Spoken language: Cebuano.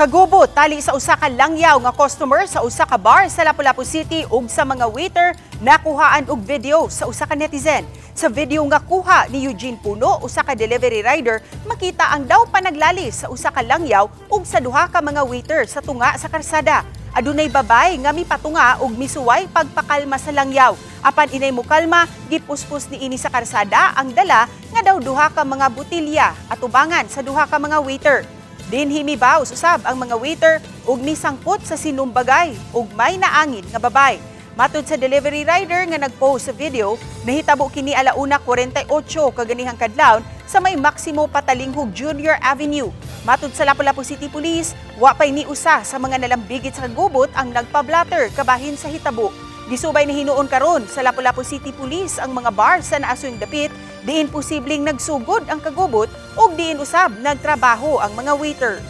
Kagubot tali sa usa ka langyaw nga customer sa usa ka bar sa Lapu-Lapu City ug sa mga waiter nakuhaan og video sa usa ka netizen. Sa video nga kuha ni Eugene Puno, usa ka delivery rider, makita ang daw panaglalis sa usa ka langyaw ug sa duha ka mga waiter sa tunga sa karsada. Adunay babay nga mipatunga ug misuway pagpakalma sa langyaw. Apan inay mukalma, gipuspos niini sa karsada ang dala nga daw duha ka mga botelya atubangan sa duha ka mga waiter. Dinhi mibaws usab ang mga waiter ug misangpot sa sinumbagay ug may naangin nga babay. Matud sa delivery rider nga nagpost sa video, nahitabo kini 1:48 kaganihang kadlawon sa may Maximo Patalinghug Junior Avenue. Matud sa Lapu-Lapu City Police, wa pay ni usa sa mga nalambigit sa kagubot ang nagpa-blotter kabahin sa hitabo. Gisubay ni hinuon karon sa Lapu-Lapu City Police ang mga bar sa naasuyng dapit diin posibleng nagsugod ang kagubot ug diin usab nagtrabaho ang mga waiter.